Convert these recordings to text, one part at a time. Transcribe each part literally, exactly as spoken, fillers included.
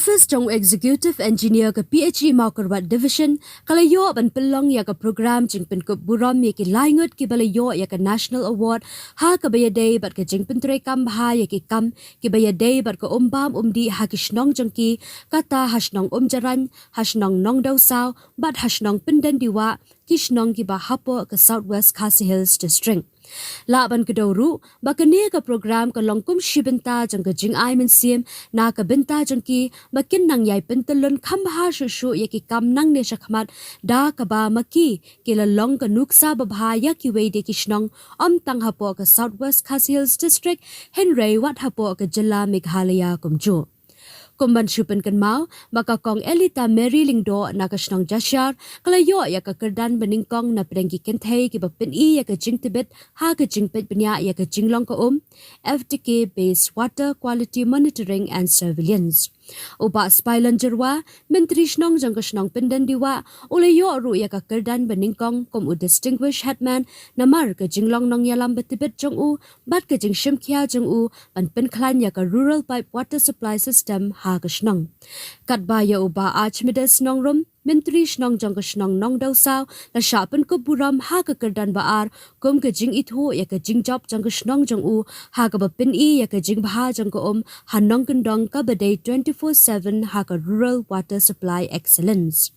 Office jong u Executive Engineer ka P H E Mawkyrwat Division ka la ïoh ban pynlong ïa ka program jingpynkup burom ïa ki lai ngut kiba la ïoh ïa ka National Award ha kaba ïadei bad ka jingpyntreikam bha ïa ki kam kiba ïadei bad ka um bam um dih ha ki shnong jong ki, kata ha shnong Umjarain, ha shnong Nongdawsaw bad ha shnong Pyndendiwah, ki shnong kiba hapoh ka South West Khasi Hills District. Lah ban kdew ruh ba kane ka program ka long kum shi bynta jong ka jingai mynsiem na ka bynta jong ki ba kin nang ïai pyntyllun kham bha shuh shuh ïa ki kam nangne shakhmat, da kaba ma ki ki la long ka nuksa babha ïa kiwei de ki shnong, ym tang hapoh ka South West Khasi Hills District hynrei wat hapoh ka jylla Meghalaya kumjuh. Kum ban shu pynkynmaw ba ka Kong Elita Mary Lyngdoh na ka shnong Jashiar ka la ïoh ïa ka kyrdan banyngkong na pdeng ki kynthei kiba pyni ïa ka jingtbit ha ka jingpeit bniah ïa ka jinglong ka um, F T K Based Water Quality Monitoring and Surveillance. U Bah Spailan Jyrwa, Myntri Shnong jong ka shnong Pyndendiwah, u la ïoh ruh ïa ka kyrdan banyngkong kum u Distinguished Headman namar ka jinglong nongïalam batbit jong u bad ka jingshimkhia jong u ban pynkhlaiñ ïa ka Rural Pipe Water Supply System ha ka shnong. Katba ïa u Bah Archimedes Nongrum, Myntri Shnong jong ka shnong Nongdawsaw, la shah pynkup burom ha ka kyrdan ba ar kum ka jingithuh ïa ka jingjop jong ka shnong jong u ha kaba pyni ïa ka jingbha jong ka um ha nongkyndong kaba dei twenty four seven ha ka Rural Water Supply Excellence.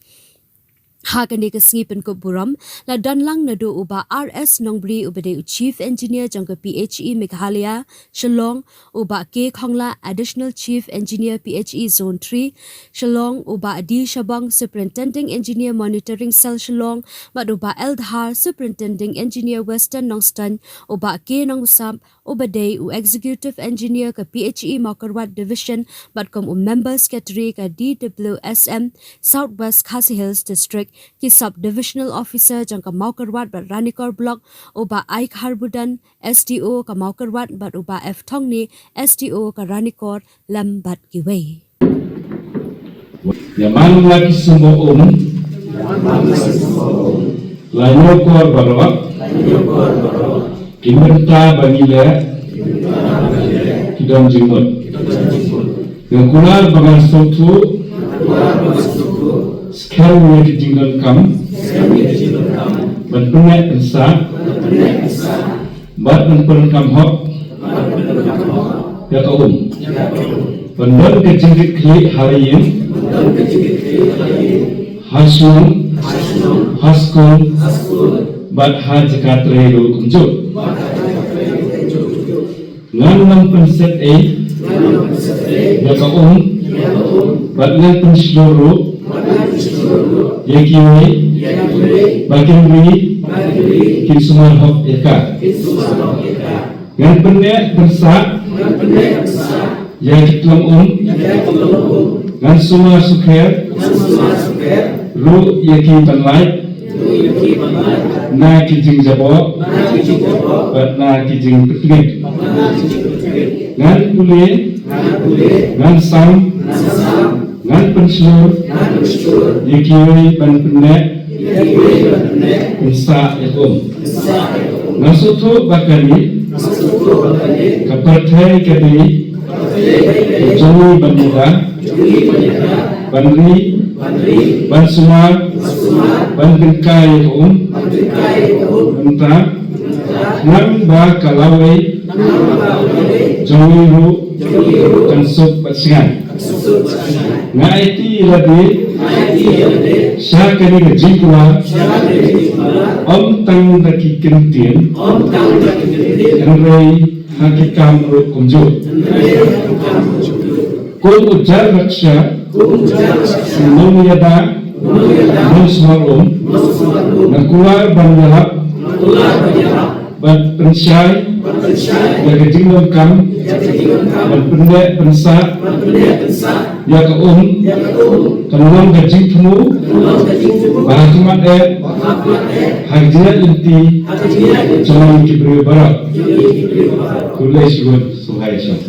Ha kane ka sngi pynkup burom la don lang naduh u Bah R S Nongbri uba dei u Chief Engineer jong ka P H E Meghalaya Shillong, u Bah K Khongla, Additional Chief Engineer P H E Zone three Shillong, u Bah D Shabong, Superintending Engineer Monitoring Cell Shillong, bad u Bah L Dhar, Superintending Engineer Western Nongstoiñ, u Bah K Nongbsap, uba dei u Executive Engineer ka P H E Mawkyrwat Division bad kum u Member Secretary ka D W S M South West Khasi Hills District, ki Sub Divisional Officer jong ka Mawkyrwat bad Ranikor Block, u Bah Ai Kharbudan, S D O ka Mawkyrwat bad u Bah F Thongni, S D O ka Ranikor, lem bad kiwei. Ïa man la ki sumba um, la ñiewkor baroh, ki bynta ba ngi leh ki don jingmut. Nga kular ba ngan sngewthuh skhem ïa ki jingdonkam ban pynneh pynsah bad ban pyndonkam hok ïa ka um. Ban don ka jingkitkhlieh ha la ïing, ha shnong, ha skul bad ha jaka trei ruh kumjuh. Ngan nang pynset ei ïa ka um bad ngan pynshlur ruh ïa kiwei ba kin ri kin sumar hok ïa ka. Ngan pynneh pynsah ïa ki tlong um. Ngan sumar sukher ruh ïa ki ban lait na ki jingjaboh bad na ki jingpytngit. Ngan pule, ngan sam, ngan pynshlur ïa kiwei ban pynneh pynsah ïa ka um. Nga sngewthuh ba kane ka pyrthei ka dei ka jong ngi ban ïada, ban ri, ban sumar, ban pynkylla ïa ka um. Mynta khnang ba ka lawei jong ngi ruh kan suk bad shngain. Nga aiti ïa lade sha kane ka jingkular, ym tang da ki kyntien, hynrei ha ki kam ruh kumjuh. Kum u jar raksha, u nongïada, nongsumar um, nga kular ban ïarap bad pynshai ïa ka jingdonkam ban pynneh pynsah ïa ka um. Kan long ka jingthmu ba ha khmat eh, ha ka jingïaid lynti jong ngi ki briew baroh. Khublei shibun, sngewbha ïa shong.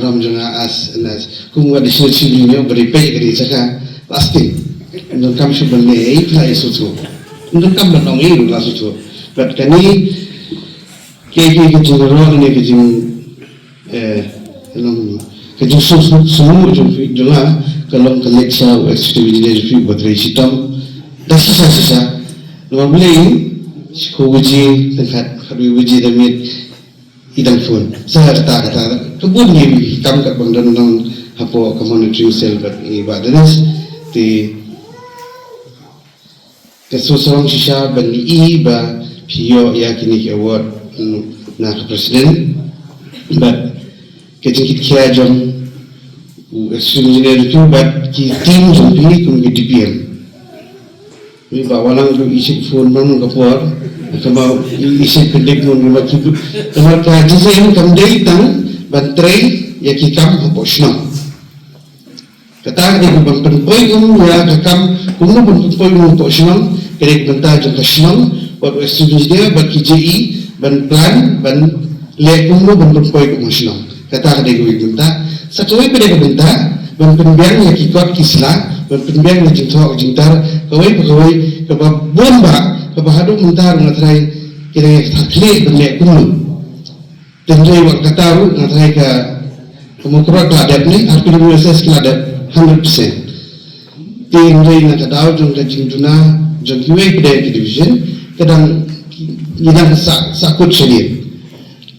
Kam jong nga as, as kum u additional chief engineer ba dei peit ka dei jaka plastik. Ym donkam shuh ban leh ei phi la ïa sngewthuh. Ym donkam ban ong ei ruh la sngewthuh. But kane, kaei kaei ka jingïaroh ne ka jing, eh, long ka jingsngew sngewsih jong phi jong nga, ka long ka leit sha u executive engineer jong phi uba trei shitom da shisha shisha. Namar balei? Shi khatwei baje, tang khat, khatwei baje da miet i dang phone. Sa kata kata ka bun ngi kam kat bang don nong hapoh ka monitoring cell bad i Bah Dennis. Te ka sngewsarong shisha ban i ba phi ïoh ïa kine ki award, mm, na ka president. Bad ka jingkitkhia jong u executive engineer jong phi bad ki team jong phi kum ki D P M. Ri ba walang du i ship phone nong ka por. Kama i ship pendek mon ma ki. Kama ka jingim kam dei tang ban trei ïa ki kam hapoh shnong. Kata ka dei ban pynpoi um ïa ka kam kumno ban pynpoi um hapoh shnong. Ka dei ka bynta jong ka shnong, wat u executive engineer bad ki J E ban plan ban leh kumno ban pynpoi um ha shnong. Kata ka dei kawei ka bynta. Sa kawei pat ka dei ka bynta ban pynbiang ïa ki kot ki sla, ban pynbiang ïa jingthoh jingtar kawei pa kawei kaba bun ba kaba haduh mynta ruh nga tharai ki dang ïa ka thakhlieh ban leh kumno. Te hynrei wat kata ruh nga tharai ka, ka Mukroh ka la dep ne, R P W S S ka la dep hundred percent. Te hynrei na ka daw jong ka jingduna jong kiwei pat ki division, ka dang, ngi dang sah, sah kut shadien.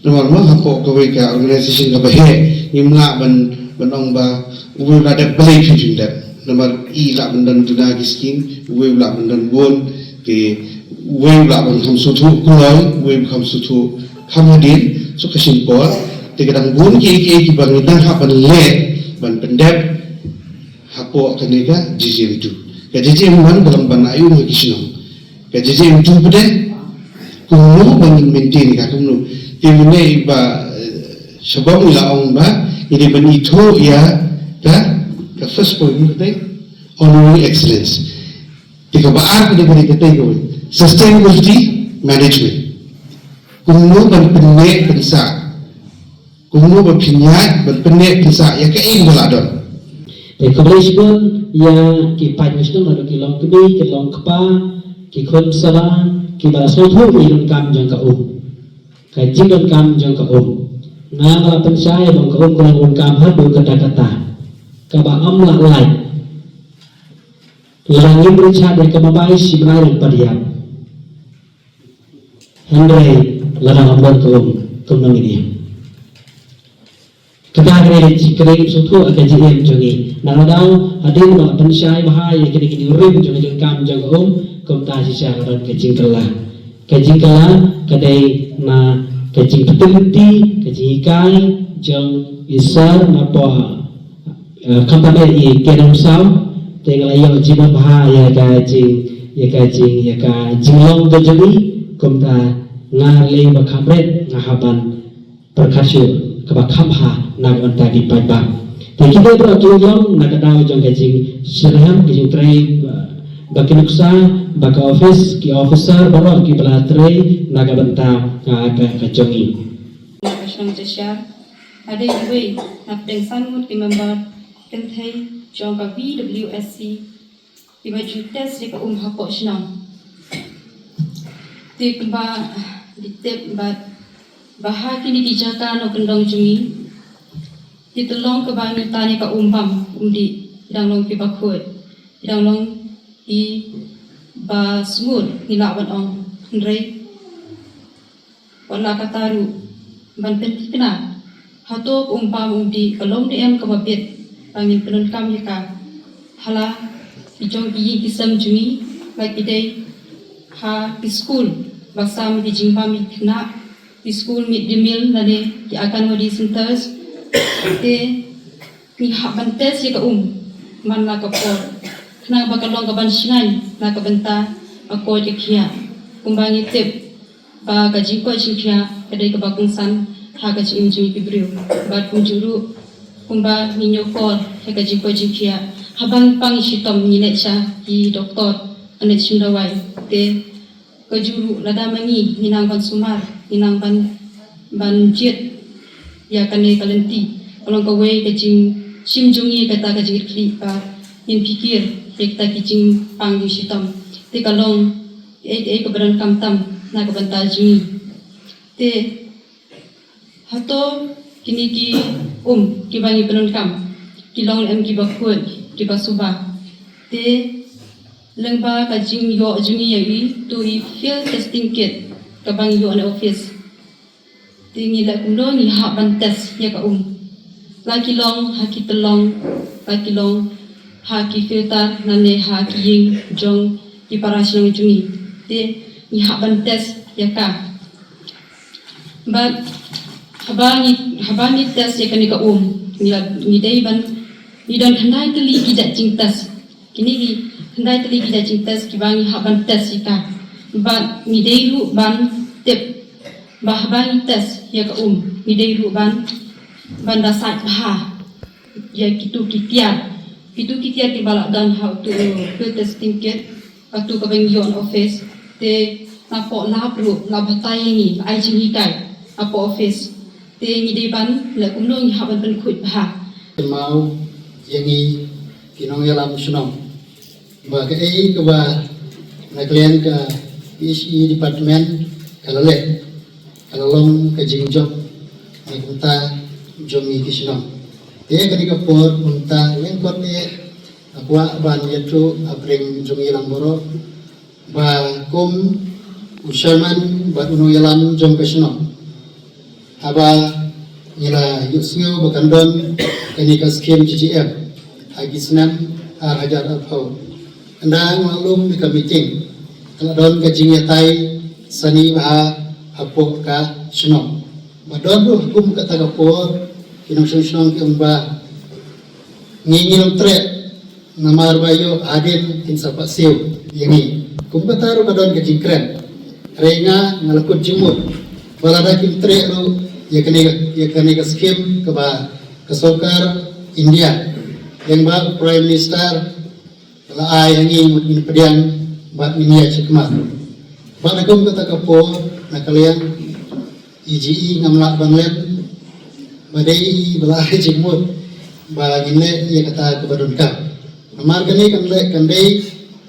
Namar ma hapoh kawei ka organization kaba heh, ngim lah ban, ban ong ba uwei u la dep balei phi phi dep. Namar i lah ban don duna ki skim, uwei u lah ban don bun, te uwei u lah ban kham sngewthuh kloi, uwei u kham sngewthuh kham hadien, so ka shim por, te ka dang bun kiei kiei kiba ngi dang hap ban leh, ban pyndep, hapoh kane ka J J M two. Ka J J M one ka long ban ayu ha ki shnong. Ka J J M two pat, kumno ban maintain ka kumno. Te mynne ba, eh, shabong la ong ba, ngi dei ban ithuh ïa ka, ka first point ka dei honoring excellence. Te kaba ar ka dei ka dei ka dei ka wei. Sustainability management. Kumno ban pynneh pynsah. Kumno ba phin ïaid ban pynneh pynsah ïa kaei ba la don. Te khublei shibun ïa ki paid Muslim, ki longkmie, ki longkpa, ki khun samla, kiba la sngewthuh ïa ki donkam jong ka um. Ka jingdonkam jong ka um. Nga nga la pynshai ba ka um ka long donkam haduh katta katta. Kaba ym lah lait. Lada ngim rit shad ïa ka mobile shi bnai ruh pat ïap. Hynrei lada ym don ka um, kumno ngin ïap? Kata ka dei ka jingkren sngewthuh ka jingim jong ngi. Na ka daw hadien ba la pynshai bha ïa kine ki jingrim jong ka jingkam jong ka um, kumta shisha ka don ka jingkylla. Ka jingkylla ka dei na ka jingpyntip lynti, ka jinghikai jong i sir napoh, eh, company i K N M South, te nga la ïoh jingmyntoi bha ïa ka jing, ïa ka jing, ïa ka jinglong ka jong i, kumta nga lei ba kham rit nga hap ban pyrkhat shuh kaba kham bha na ka bynta ki paidbah. Te ki dei baroh ki long na ka daw jong ka jingshitrhem, ka jingtrei, uh, ba ki nuksa, ba ka office, ki officer baroh kiba la trei na ka bynta, uh, ka, ka jong i. Na ka shnong Jashiar, ka dei iwei na pdeng san ngut ki member kynthei jong ka V W S C kiba ju test ïa ka um hapoh shnong. Te kumba dei tip bad ba ha kine ki jaka nongkyndong jong ngi, ki tyllong kaba ngi tan ïa ka um bam um dih, ki dang long kiba khuid, ki dang long kiba sumur ngi lah ban ong, hynrei wat la katta ruh ban pynthikna hato ka um bam um dih ka long ne em kaba bit ba ngin pyndonkam ïa ka. Hala ki jong ki ïing ki sem jong ngi ba ki dei ha ki skul ba sam ki jingbam ïa ki khynnah, ki skul mid day meal lane ki Anganwadi centers. Te ngi hap ban test ïa ka um man la ka por khnang ba ka long kaban shngaiñ na ka bynta ka koit ka khiah. Kumba ngi tip ba ka jingkoit jingkhiah ka dei kaba kongsan ha ka jingim jong ngi ki briew. Bad kumjuh ruh kumba ngi ñiewkor ha ka jingkoit jingkhiah, haba ngi pang shitom ngi leit sha ki doktor ban leit shim dawai. Te kajuh ruh lada ma ngi ngi nang ban sumar, ngi nang ban, ban jied ïa kane ka lynti. Ka long kawei ka jingshim jong ngi kata ka jingkitkhlieh ba ngin pyrkhat ïa kita ki jingpang jingshitom. Te ka long ei ei kaba donkam tam na ka bynta jong ngi. Te hato kine ki um kiba ngi pyndonkam ki long em kiba khuid, kiba suba? Te lyngba ka jingïoh jong ngi ïa i, to i field testing kit kaba ngi ïoh na office. Te ngi leh kumno, ngi hap ban test ïa ka um. La ki long ha ki tyllong, la ki long ha ki filter, lane ha ki ïing jong ki para shnong jong ngi. Te ngi hap ban test ïa ka. Bad haba ngi, haba ngi test ïa kane ka um, ngi la, ngi dei ban, ngi don khyndai tylli ki jait jingtest. Kine ki khyndai tylli ki jait jingtest kiba ngi hap ban test ïa ka. Bad ngi dei ruh ban tip ba haba ngi test ïa ka um, ngi dei ruh ban, ban da sait bha ïa kitu ki tiar. Kitu ki tiar kiba la don ha utu u field testing kit, katu kaba ngi ïoh na office. Te napoh lab ruh la batai ïa ngi, la ai jinghikai napoh office. Te ngi dei ban leh kumno, ngi hap ban pynkhuid bha. Kynmaw ïa ngi ki nongïalam shnong ba kaei kaba na ka liang ka P H E department ka la leh, ka la long ka jingjop na ka bynta jong ngi ki shnong. Te kane ka por mynta lyngkot te nga kwah ban ïathuh ha pdeng jong ngi lang baroh ba kum u chairman bad u nongïalam jong ka shnong, haba ngi la ïohsngew ba kan don kane ka skim G G M ha ki snem ar hajar arphew, ynda nga la lum ïa ka meeting, ka la don ka jingïatai sani bha hapoh ka shnong. Ba don ruh kum kata ka por ki nongshong shnong ki ong ba ngi ngim treh, namar ba ïoh hadien kin sa pah siew ïa ngi. Kum kata ruh ka don ka jingkren. Hynrei nga, nga la kut jingmut ba lada kim treh ruh ïa kane, ïa kane ka skim kaba ka sorkar India lyngba u Prime Minister la ai ha ngi, mut ngin pdiang bad ngin ïaid shakhmat. Bad na kum kata ka por, na ka liang i jong i ngam lah ban leh, ba dei i ba la ai jingmut ba ngin leh ïa kata kaba donkam. Namar kane kan leh, kan dei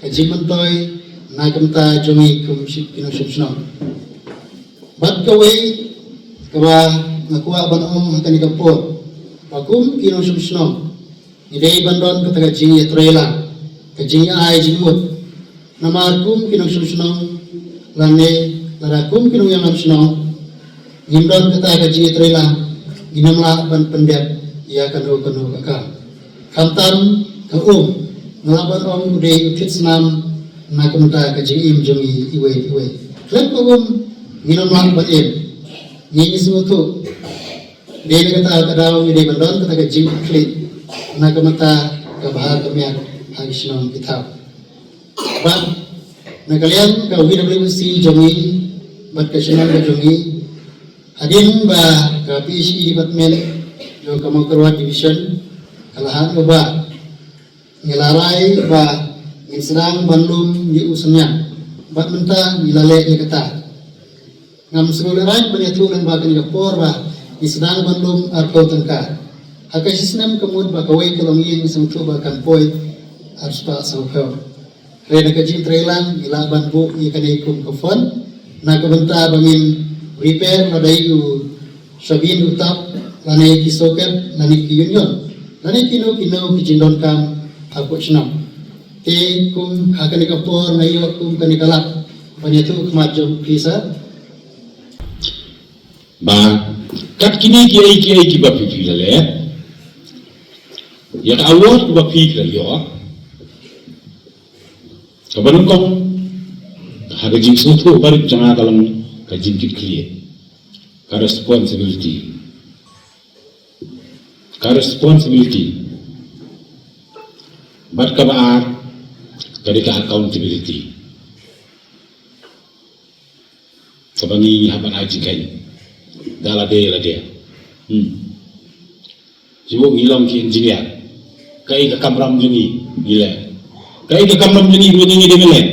ka jingmyntoi na ka bynta jong ngi kum shi-, ki nongshong shnong. Bad kawei kaba nga kwah ban ong ha kane ka por, ba kum ki nongshong shnong ngi dei ban don kata ka jingïatreilang, ka jingïa-ai jingmut. Namar kum ki nongshong shnong lane lada kum ki nongïalam shnong ngim don kata ka jingïatreilang, ngim lah ban pyndep ïa kano kano ka kam. Khamtam ka um, nga lah ban ong u dei u thied snam na ka bynta ka jingim jong ngi iwei iwei. Khlem ka um ngim lah ban im. Ngi, ngi sngewthuh dei na kata ka daw ngi dei ban don kata ka jingkitkhlieh na ka bynta ka bha ka miat ha ki shnong ki thaw. Bad na ka liang ka V W C jong ngi bad ka shnong ka jong ngi, hadien ba ka P H E department jong ka Mawkyrwat division ka la hand over, ngi la rai ba ngin sdang ban lum ïa u synñiang. Bad mynta ngi la leh ïa kata. Ngam sngewlehraiñ ban ïathuh lyngba kane ka por ba ngi sdang ban lum arphew tyngka. Ha ka shi snem ka mut ba kawei ka longïing ngi sngewthuh ba kan poi arspah sawphew. Hynrei da ka jingtreilang ngi lah ban buh ïa kane kum ka fund na ka bynta ba ngin repair lada ïoh u shabin u tap, lane ki socket, lane ki union, lane kino kino ki jingdonkam hapoh shnong. Te kum ha kane ka por nga ïoh kum kane ka lad ban ïathuh khmat jong phi sir. Ba kat kine kiei kiei kiba phi phi la leh, ïa ka award ba phi phi la ïoh, kaba nyngkong ha ka jingsngewthuh barit jong nga ka long ka jingkitkhlieh, ka responsibility. Ka responsibility. Bad kaba ar ka dei ka accountability. Kaba ngi hap ban ai jingkheiñ da lade lade. Hmm. Shu ngi long ki engineer. Kaei ka kamram jong ngi, ngi leh. Kaei ka kamram jong ngi, ngi dei ban leh.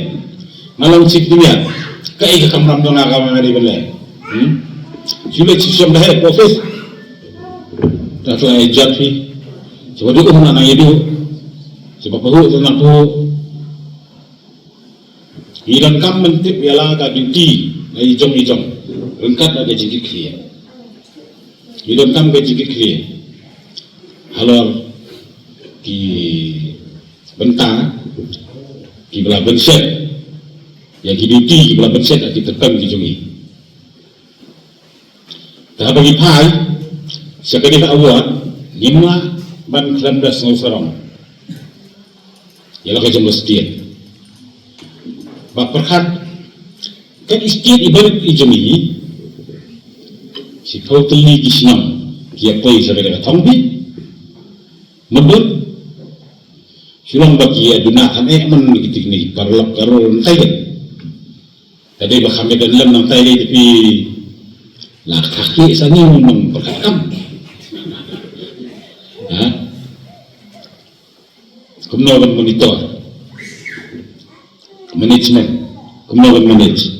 Nga long chief engineer. Kaei ka kamram jong nga, ka nga dei ban leh. Hmm? Shu leh chief shop da head office. Nga tla ai jat phi. Shuwa duh na nang ïa duh. Shuwa pahuh na nang pahuh. Ngi donkam ban tip ïa la ka duty na i jong i jong. Ryngkat ka jingkitkhlieh. Ngi donkam ka jingkitkhlieh halor ki bynta kiba la bynshet ïa ki duty kiba la bynshet ha ki tyrpeng ki jong ngi. Te haba ngi phai sha kane ka award, ngim lah ban khlem da sngewsarong ïa la ka jong ka state. Ba pyrkhat ka state iba rit i jong ngi, shiphew tylli ki shnong ki ïa poi sha kane ka thong bi. Mynta shu long ba ki ïa duna than eh man ki tik ni paralok ka rol ntai kan. Ka dei ba kham ïa don lem nangtai dei, tapi la ka khlieh sa ngi nong pyrkhat kam. Ha? Kumno ban monitor? Management. Kumno ban manage?